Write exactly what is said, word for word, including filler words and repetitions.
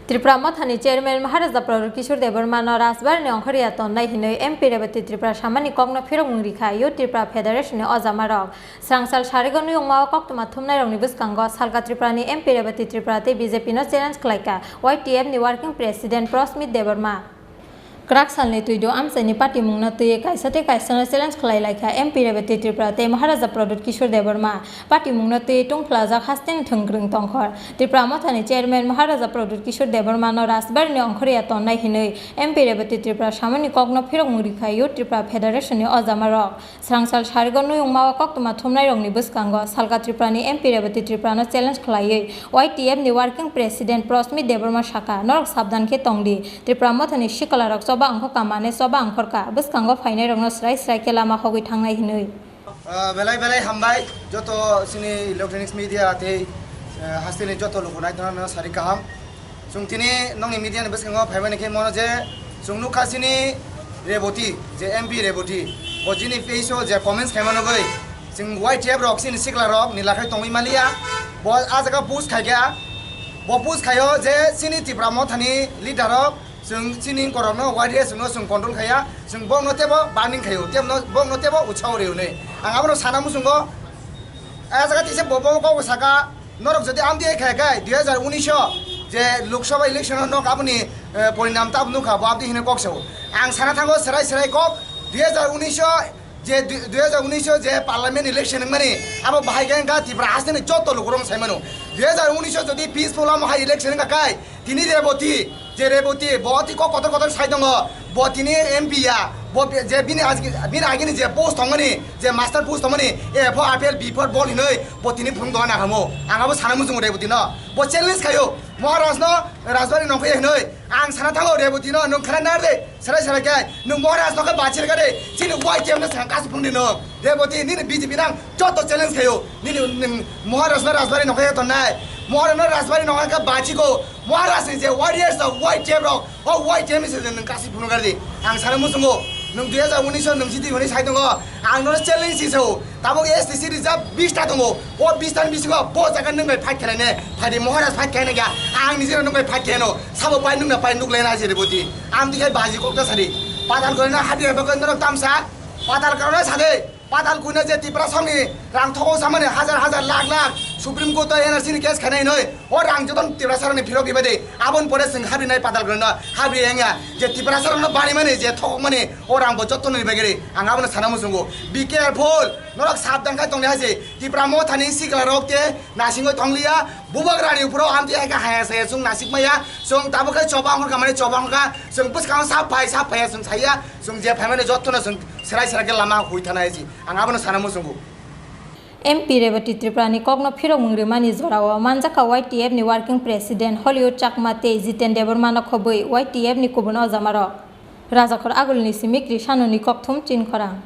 Tripura Mothani Chairman Maharaja Pradyut Kishore Debbarma no Rajbari ni ongkhorya tonnai hinwi M P Rebati Tripura samani kokno phirokmung rikha Youth Tripura Federation ni ojamarok. Srangsal sarigo nuyungmao koktwma thumnairokni bwskango Salka Tripura ni M P Rebati Tripura tei B J P no challenge khlaikha Y T F ni Working President Prosmit Debbarma. Kwrak salni twido amchaini patimungno twiwi kaisa tei kaisano challenge khlai laikha M P Rebati Tripura tei Maharaja Pradyut Kishore Debbarma. Patimungno twiwi tungphlajak hasteni thwngkwrwng tongkhor. Tripura Mothani Chairman Maharaja Pradyut Kishore Debbarma no Rajbari ni ongkhorya tonnai hinwi M P Rebati Tripura samani kokno phirokmung rikha Youth Tripura Federation ni ojamarok. Srangsal sarigo nuyungmao koktwma thumnairokni bwskango Salka Tripura ni M P Rebati Tripura no challenge khlaiwi Y T F ni Working President Prosmit Debbarma sakha, norok sabdan khe tongdi, Tripura Mothani sikla rok choba ongkhorka mane choba ongkhorka, bwskango phainairokno srai srai khe lama hogwi thangnai hinwi. Ah, belai belai hambai joto chini electronics media tei, eh, hasteni joto luku naitona no sari kaham. Chwng tini nokni media ni bwskango phaimani khe mano je chwng nukha chini Reboti, je M P Reboti, bo jini page o je comments khaima nugwi chwng Y T F rok chini sikla rok ni lakhai tongwi maliya. Bo a jaga post khaikha, bo post khaio je chini Tipra Mothani leader rok chwng chini korokno Y T F no chwng control khaiya, chwng bokno tebo burning khaio, tebno, bokno tebo utsaho rwio hinwi. Ang abono sana muchungo, a jaga tisa bo, bo kok saka, norok jodi amtwi hai kha khe dui hazar unis o je Lok Sabha election o nok aboni, eh, porinam tab nukha, bo amtwi hino kok sao. Ang sana thango serai serai kok, dui hazar unis o je dui, dui hazar unis o je parliament election wngmani, abo bahai khe wngkha Tripura hasteni joto lukurok sai mano. Dui hazar unis o jodi peaceful omo hai election wngkha khe, tini Reboti, je Reboti, bo twi kok kotor kotor sai tongo, bo tini M P ya, bo je bini agi, bini agini je post tongmani, je master post tongmani, A four, apple, B four bol hinwi, bo tini phung dona hamo. Ang abo sana muchungo Reboti no. Bo challenge khaio, Maharaj no, Rajbari nongkhorya hinwi. Ang sana thango Reboti no, nwng khana nar de, serai serai khe, nwng Maharaj no khe bachir kha de, chini Y T F no sana kasi phung di no. Reboti, nini B J P nang joto challenge khaio, nini nwng Maharaj no Rajbari nongkhorya tonnai. Maharaj no Rajbari nongkhorya khe bachiko, Maharaj ni je warriors rok, Y T F rok, o Y T F ni se nwng kasi phunukar di. Ang sana muchungo, nwng dui hazar unis o nwng jiti hwnwi sai tongo. Ang nono challenge si sao. Tabuk S T C reserve bis ta tongo. O bis ta ni bisingo bo jaga nwng bai fight khlaine. Phadi Maharaj fight khlaina kya. Ang nijero nwng bai fight khlaino. Sabo pai nwng na pai nuk lena jere boti. Am dikhai baji kok ta sadi. Patal korna hadi bai kok norok tamsa. Patal korna sade. Patal kuina je Tripura songni rang thogo samani hajar hajar lakh lakh Supreme Court o N R C ni case khainai noi. O rang joto Tiprasarokni phirok dibai de. Aboni pore chwng habri nai patal korna habri engya. Je Tiprasarokno barimani je thokmani o rang bo joto ni bagwi ang abono sana muchungo. Be careful. Norok sabdan khai tongni hai se. Tripura Mothani sikla rok te nasingo tongliya. Bubagrani uphuru amtwi hai khe haya saya chwng nasik maya. Chwng tabuk khe choba hongkha mani choba hongkha. Chwng bwskango sap phai sap phaiya chwng saiya. Chwng je phaimani jotono chwng serai serai khe lama hui thana hai se. Ang abono sana muchungo. M P Rebati Tripura ni kokno phirokmung rwmani jorao manjakha Y T F ni Working President Hollywood Chakma tei Jiten Debbarma no khobwi Y T F ni kubun ojamarok. Rajakhor Agulni simi Krishanoni kokthum Chinkhorang.